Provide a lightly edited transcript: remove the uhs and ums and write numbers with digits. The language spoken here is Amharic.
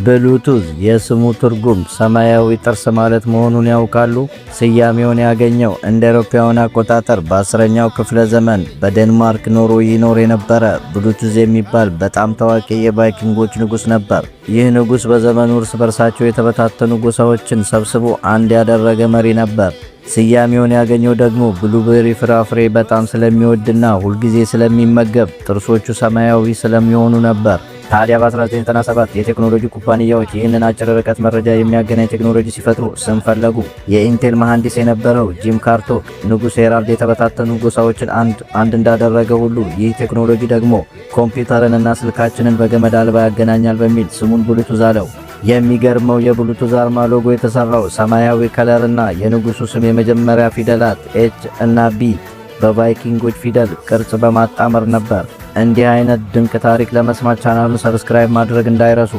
ብሉቱዝ የስሙ ትርጉም ሰማያዊ ጥርስ ማለት መሆኑን ያውቃሉ? ስያሜውን ያገኘው እንደ አውሮፓውያን አቆጣጠር በ10ኛው ክፍለ ዘመን በዴንማርክ ኖርዌይ ይኖር የነበረ ብሉቱዝ የሚባል በጣም ታዋቂ የቫይኪንጎች ንጉሥ ነበር። ይህ ንጉሥ በዘመኑ እርስ በርሳቸው የተበታተኑ ጎሳዎችን ሰብስቦ አንድ ያደረገ መሪ ነበር። ስያሜውን ያገኘው ደግሞ blueberry ፍራፍሬ በጣም ስለሚወድና ሁልጊዜ ስለሚመገብ ጥርሶቹ ሰማያዊ ስለሚሆኑ ነበር። ታዲያ በ1997 የቴክኖሎጂ ኩባንያዎች ይህንን አጭር ርቀት መረጃ የሚያገናኝ ቴክኖሎጂ ሲፈጥሩ ስም ፈለጉ። የኢንቴል መሐንዲስ የነበረው ጂም ካርቶክ ንጉሥ ሄራልድ የተበታተኑ ጎሳዎችን አንድ አንድ እንዳደረገ ሁሉ ይህ ቴክኖሎጂ ደግሞ ኮምፒውተርንና ስልካችንን በገመድ አልባ ያገናኛል በሚል ስሙን ብሉቱዝ አለው። የሚገርመው የብሉቱዝ አርማ ሎጎ የተሰራው ሰማያዊ color ና የንጉሱ ስም የመጀመሪያ ፊደላት H እና B በቫይኪንጎች ፊደል ቅርጽ በማጣመር ነበር። እንዲህ አይነት ድንቅ ታሪክ ለመስማት ቻናሉን subscribe ማድረግ እንዳይረሱ።